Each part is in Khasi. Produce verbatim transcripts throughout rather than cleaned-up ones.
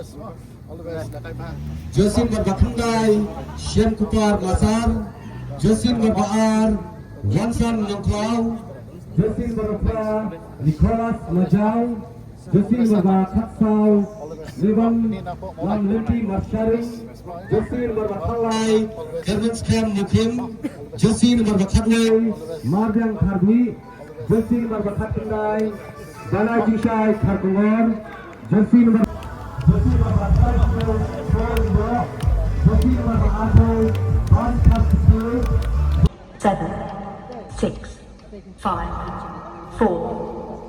Jersey number ba khyndai, Shyamkupar Masar. Jersey number ba ar, Wansan Nongkhlaw. Jersey number ba phra, Nicholas Majaw. Jersey number ba khatsaw, Libam Lamlynti Marsharing. Jersey number ba khatlai, German Scam Mukim. Jersey number ba khatwei, Marbiang Kharbi. Jersey number ba khatkhyndai, Bana Jingshai Kharkongor. Jersey number, jersey number ba khatkhyndai, Paul Indo. Jersey number ba arphew, Ban Kharkongor. Seven, six, five, four,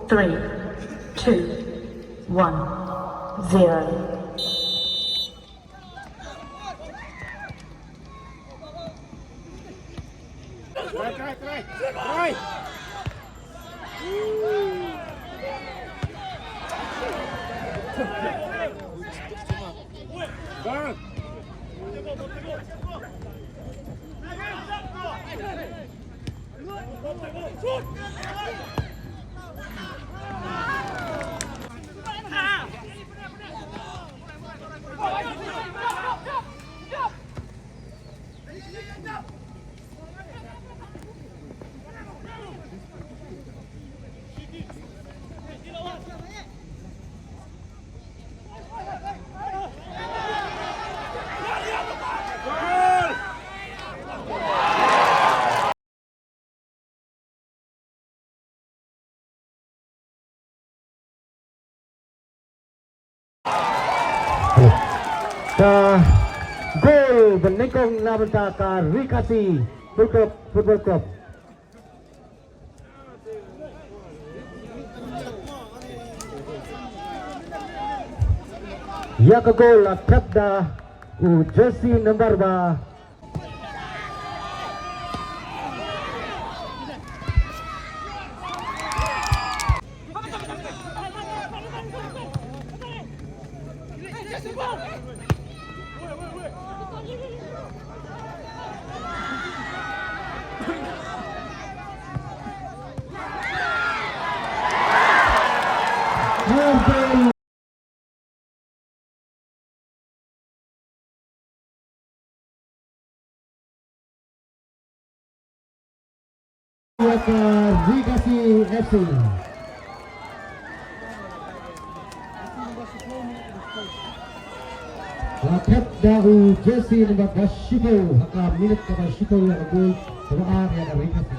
three, two, one, zero. Ka gol ba nyngkong na bynta ka Ri Khasi Football Club. Ïa ka gol la thep da u jersey number ba Ri Khasi F C. La thep da u jersey number ba shiphew ha ka minit kaba shiphew ïa ka gol kaba ar ïa ka Ri Khasi.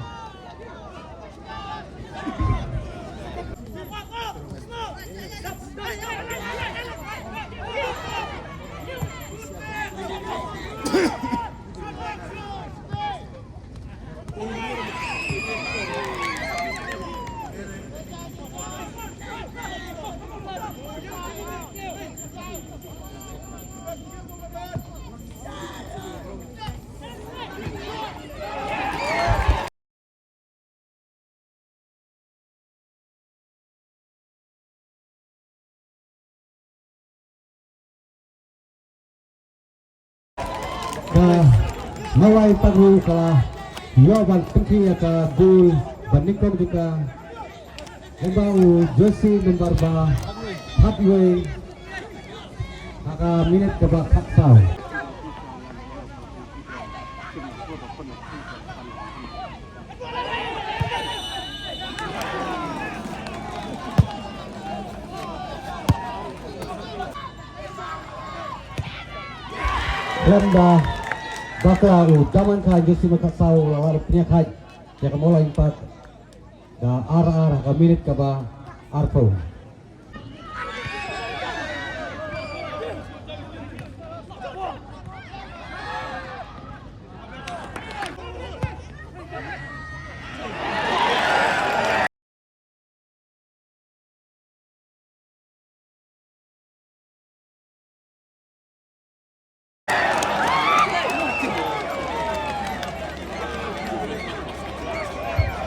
Ka Mawlai Pagru ka la ïoh ban pynkhih ïa ka gol ba nyngkong jong ka. Kumba u jersey number ba khatwei ha ka minit kaba khatsaw. Khlem da bakla u Daman Khan, jersey number khatsaw, la pynïaid ïa ka Mawlai Impact. Da ar ar ha ka minit kaba arphew.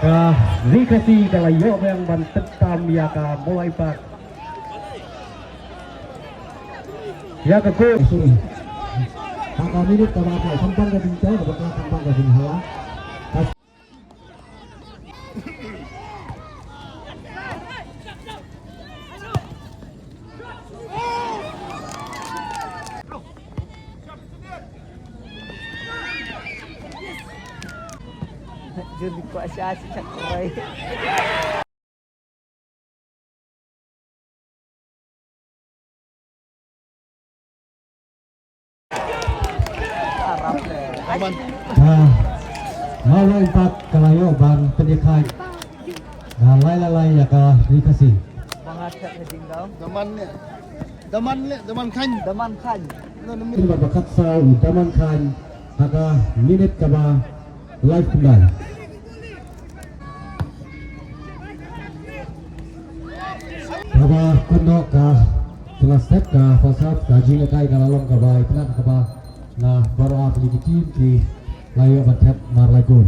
Ka Ri Khasi ka la ïoh biang ban tep tam ïa ka Mawlai Park. Ïa ka gol. Sorry. Ka minit kaba ar, khamtam ka jingtei, kaba khamtam ka jinghala. Jur di kwah sha si chak rai. Arap le. Ai. Ah, Mawlai Impact ka la ïoh ban pynïakhaiñ da lai la lai ïa ka Ri Khasi. Ba nga thied ha jingdaw. Daman ne. Daman le, Daman Khan. Daman Khan. Minit ba khatsaw u Daman Khan ha ka minit kaba laiphew khyndai. Haba kut noh ka, ka la step ka first half, ka jingïalehkai ka la long kaba itynnad, kaba na baroh ar tylli ki team ki la ïoh ban thep mar lai kol.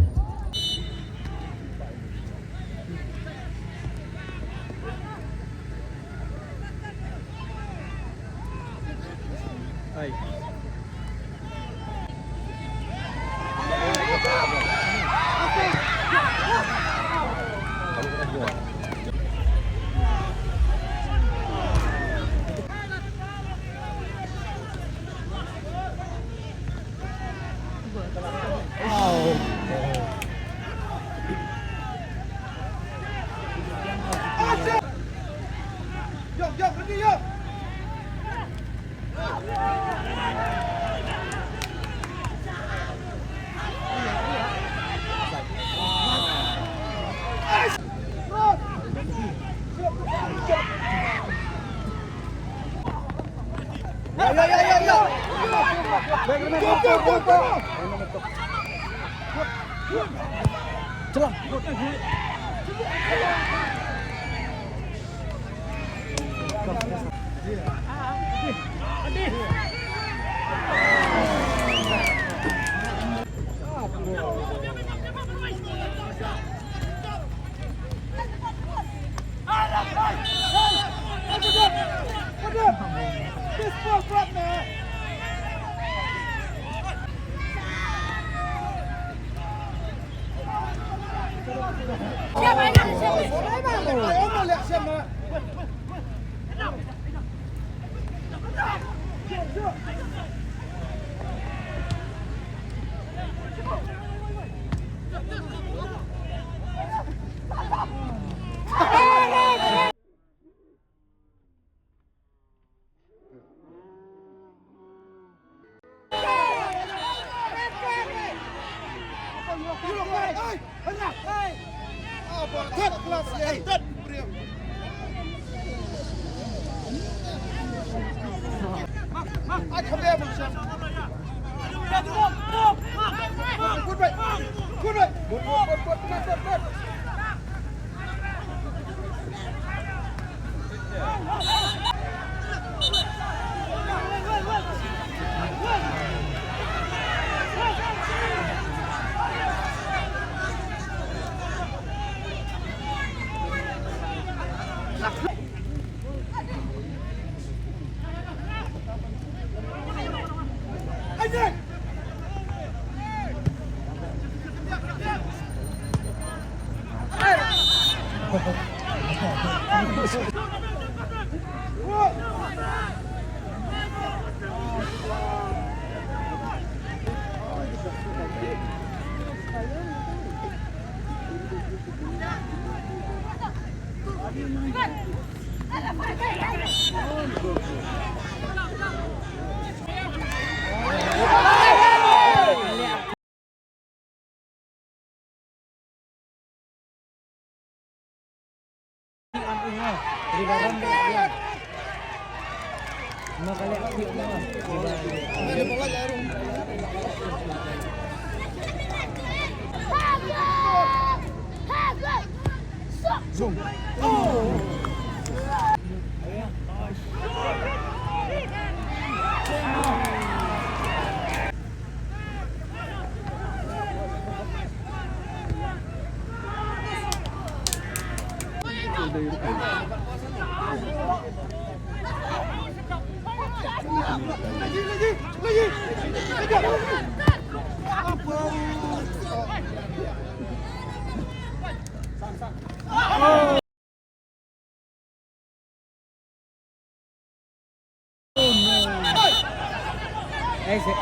Eh, se-,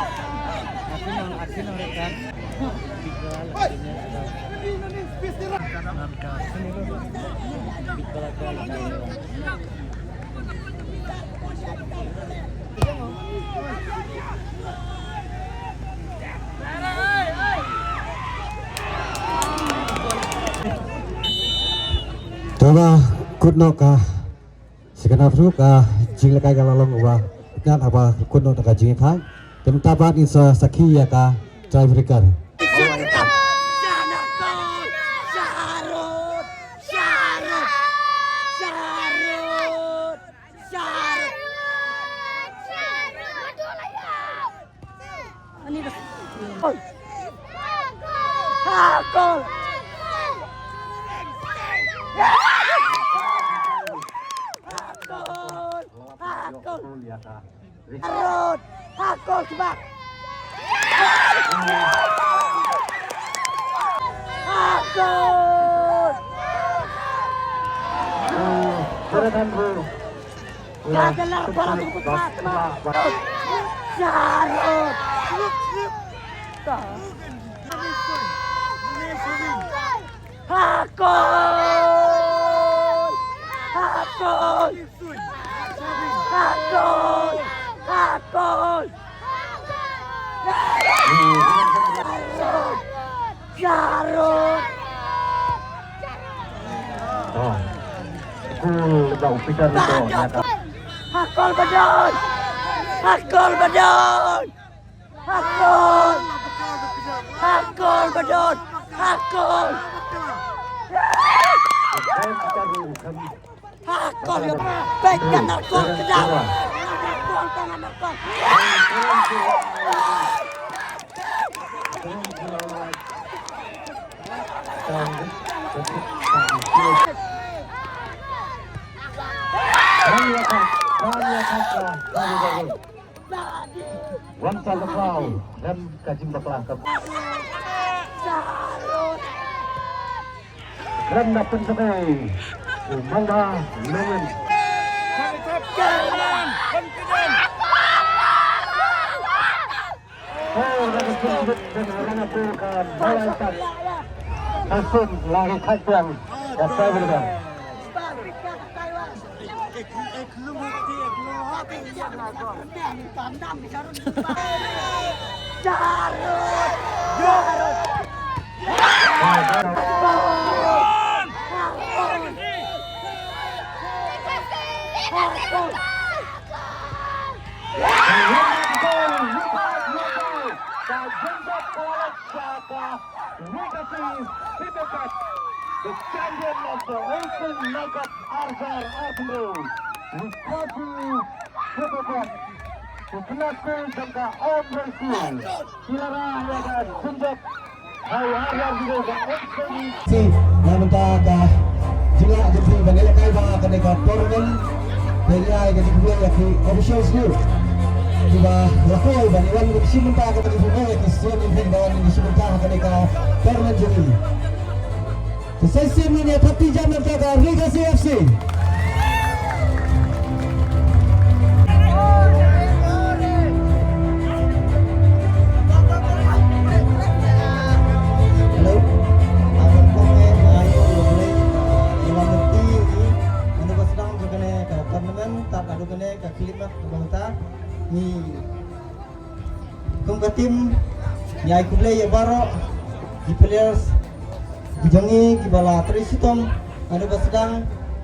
aku nang, aku nang rekan. Tiga lah, ini ada. Te ba kut noh ka Second half ruh ka jingïalehkai ka la long uba ngan haba kut noh da ka jingïakhaiñ. Te mynta pat ngin sa sakhi ïa ka tiebreaker. Hakol! Hakol! Hakol! Arut! Hakol sebab! Hakol! Silakan, Bu. Ka dalar para tungkut mata. Jarot. Hakol. Hakol. Hakol. Hakol. Jarot. Oh. Ku da u Peter to. Hakol badon. Hakol badon. Hakol. Hakol badon. Hakol. Hakol ya. Pek kan hakol kedap. Hakol kan hakol. Wan sa ka pau, dan ka jingbakla ka. Kren da pynsakai u Mangha Nongin. Oh, da ka pynbit dan u rangatu ka Mawlai Pat. Hasun la ki khat biang da sai bidang. Legacy Supercup, the champion of the Olsen Knockout Archer Arsenal. Legacy Supercup, the pinnacle jong ka arm wrestling. Ki la rah ïa ka Punjab. Hai, hai, hai, hai, hai. Si, na mynta ka jingïaid jingpyrshah ban ïalehkai bha kane ka tournament. Te ngi ai ka jingkhublei ïa ki officials ruh kiba la poi ban wan ka shi mynta ka jingkhublei ïa ki sien ïa ki ba wan ka shi mynta ha kane ka tournament jong ngi. Te sa shisien ngin ïa thap kti jam na ka bynta ka Legacy F C. Hello. Abang kong eh, ayo, boleh. Ïa la mynta ngi, ïa la mynta sdang jong kane ka tournament, tad haduh kane ka khyllipmat kaba mynta ngi kum ka team, ngi ai khublei ïa baroh ki players ki jong ngi kiba la trei shitom haduh ba sdang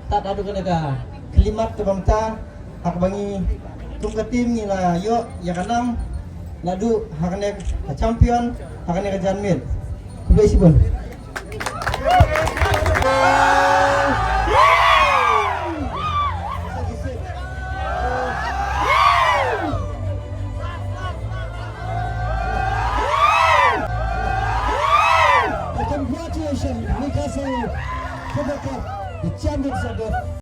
tad haduh kane ka khyllipmat kaba mynta, ha kaba ngi kum ka team ngi la ïoh ïa ka nam naduh ha kane ka champion ha kane ka janmiet. Khublei shibun. Congratulations, Newcastle Football Club, the champions of the